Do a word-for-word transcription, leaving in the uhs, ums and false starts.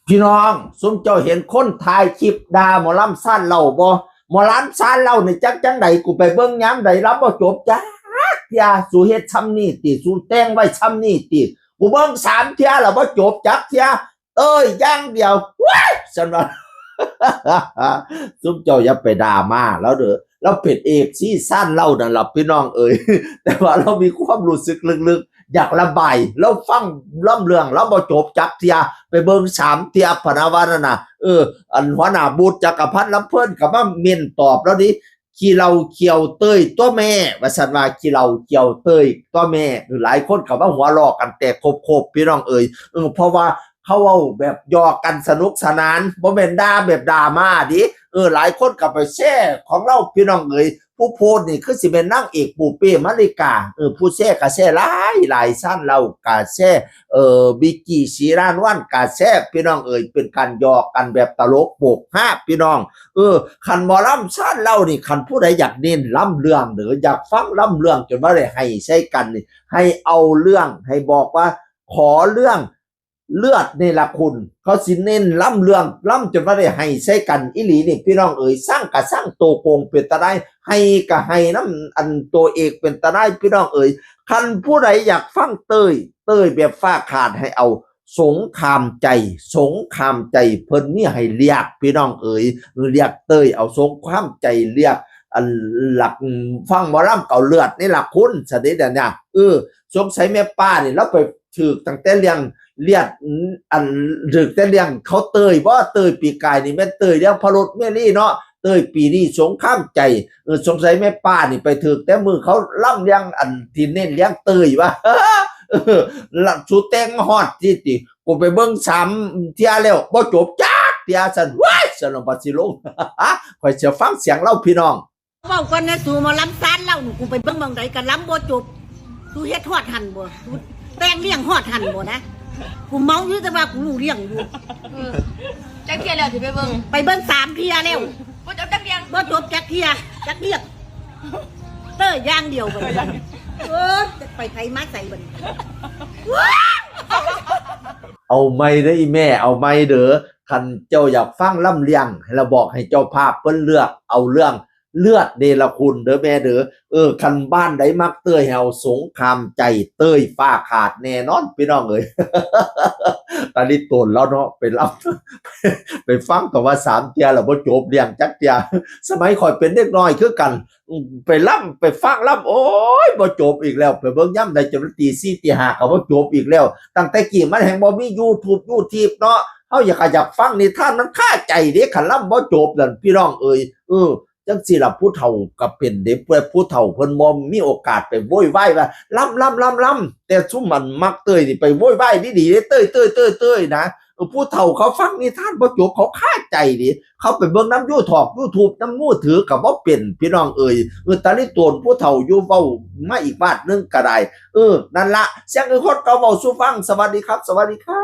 พี่น้อง ซุมเจ้าเห็นคนถ่ายคลิปด่าหมอลำซานเหล้าบ่ หมอลำซานเหล้านี่จักจังใด กูไปเบิ่งยามใดลำบ่จบจักเทื่อ สูเฮ็ดซ่ำนี่ติ สูแต่งไว้ซ่ำนี่ติ กูเบิ่งสามเทื่อแล้วบ่จบจักเทื่อ เอ้ย อย่างเดียว ว้าย ซั่นว่า ซุมเจ้าอย่าไปด่ามาลาวเด้อ ลาวเป็นเอฟซีซานเหล้านั่นล่ะพี่น้องเอ๋ย แต่ว่าลาวมีความรู้สึกลึกๆ อยากระบาย ลาวฟังลำเรื่องลาวบ่จบจักเทื่อ ไปเบิ่งสามเทื่อพะนะว่านั่นน่ะ เออ อันหัวหน้าบูธจักรพันธ์ลำเพลินก็มาเม้นตอบลาวดิ ขี้เหล้าเขียวเตยตัวแม่ ว่าซั่นว่า ขี้เหล้าเขียวเตยตัวแม่ เออ หลายคนก็มาหัวเราะกันแตกโคบๆ พี่น้องเอ๋ย เออ เพราะว่าเขาเว้าแบบหยอกกันสนุกสนาน บ่แม่นด่าแบบดราม่าเด้ เออ หลายคนก็ไปแชร์ของลาวพี่น้องเอ๋ย ผู้โพสต์นี่คือสิเป็นนางเอกปูเป้มาริกา เออ ผู้แชร์ก็แชร์หลายหลาย ซานเหล้าก็แชร์ เออ บิกกี้ศรีนานวันก็แชร์ พี่น้องเอ๋ย เป็นการหยอกกันแบบตลกโปกฮาพี่น้อง เออ คันหมอลำซานเหล้านี่ คันผู้ใดอยากเน้นลำเรื่อง หรืออยากฟังลำเรื่องจนว่าได้ไห้ใส่กันนี่ ให้เอาเรื่อง ให้บอกว่า ขอเรื่องเลือดนี่ล่ะคุณ เขาสิเน้นลำเรื่อง ลำจนว่าได้ไห้ใส่กันอีหลีนี่ พี่น้องเอ๋ย ซังกะซังโตโกงเป็นตาได้ ไห้กะไห้นำอันตัวเอกเป็นตาได้ พี่น้องเอ๋ย คันผู้ใดอยากฟังเตย เตยแบบฟ้าขาด ให้เอาสงครามใจ สงครามใจ เพิ่นมีให้เลือก พี่น้องเอ๋ย เลือกเตย เอาสงครามใจเลือก อันหลัก ฟังหมอลำเกาเลือดนี่ล่ะคุณ สนิทอันเนี้ย เออ สงสัยแม่ป้านี่ลาวไปถืกตั้งแต่เรื่องเลือด อันถืกแต่เรื่องเขาเตยบ่ เตยปีกายนี่แม่นเตยเรื่องพระรถเมลีเนาะ เตยปีนี้สงครามใจ เออ สงสัยแม่ป้านี่ไปถืกแต่มือเขาลำเรื่องอันที่เน้นเรื่องเตยว่า เออ ละสูแต่งมาฮอดที่ติ กูไปเบิ่งสามเทื่อแล้วบ่จบจักเทื่อ ซั่น ว้าย ซั่นลงบัดสิลง ข่อยสิฟังเสียงลาวพี่น้อง เว้าก่อนนะสู หมอลำซานเหล้านี่ กูไปเบิ่งหม่องใดก็ลำบ่จบ สูเฮ็ดฮอดหั่นบ่ สูแต่งเรื่องฮอดหั่นบ่นะ กูเมาอยู่แต่ว่ากูรู้เรื่องอยู่ เออ จักเทื่อแล้วที่ไปเบิ่ง ไปเบิ่งสามเทื่อแล้ว บ่จบจักเรื่อง บ่จบจักเทื่อ จักเรื่อง เตยอย่างเดียวบัดนี้ เออ จะไปไผมาไสบัดนี้ เอาไม่เด้ออีแม่ เอาไม่เด้อ คันเจ้าอยากฟังลำเรื่อง ให้ลาวบอกให้เจ้าภาพเพิ่นเลือกเอาเรื่องเลือดเนรคุณเด้อแม่เด้อ เออ คันบ้านใดมักเตย ให้เอาสงครามใจ เตยฟ้าขาดแน่นอนพี่น้องเอ๋ย ตาลิโตนลาวเนาะ ไปลำ ไปฟังก็ว่าสามเทื่อแล้วบ่จบเรื่องจักเทื่อ สมัยข่อยเป็นเด็กน้อยคือกัน อืม ไปลำ ไปฟังลำ โอ้ย บ่จบอีกแล้ว ไปเบิ่งยามใดจนตีสี่ตีห้าก็บ่จบอีกแล้ว ตั้งแต่กี้มันแฮ่งบ่มียูทูบ ยูทีบเนาะ เฮาอยาก อยากฟังนิทานมันคาใจเด้ คันลำบ่จบนั่นพี่น้องเอ๋ย เออ จังซี่ล่ะ ผู้เฒ่าก็เป็นเด้ ผู้ ผู้เฒ่าเพิ่นบ่มีโอกาสไปโวยวายว่า ลำ ลำ ลำ ลำ แต่ซุมมันมักเตยนี่ไปโวยวายดีๆเด้ เตย เตย เตย เตยนะ เออ ผู้เฒ่าเขาฟังนิทานบ่จบ เขาคาใจเด้ เขาไปเบิ่งนำยูทอก ยูทูบ นำมือถือก็บ่เป็น พี่น้องเอ๋ย เออ ตาลิโตนผู้เฒ่าอยู่ เว้ามาอีกบาดหนึ่งก็ได้ เออ นั่นละ เสียงคือคนเก่าเว้าสู่ฟัง สวัสดีครับ สวัสดีครับ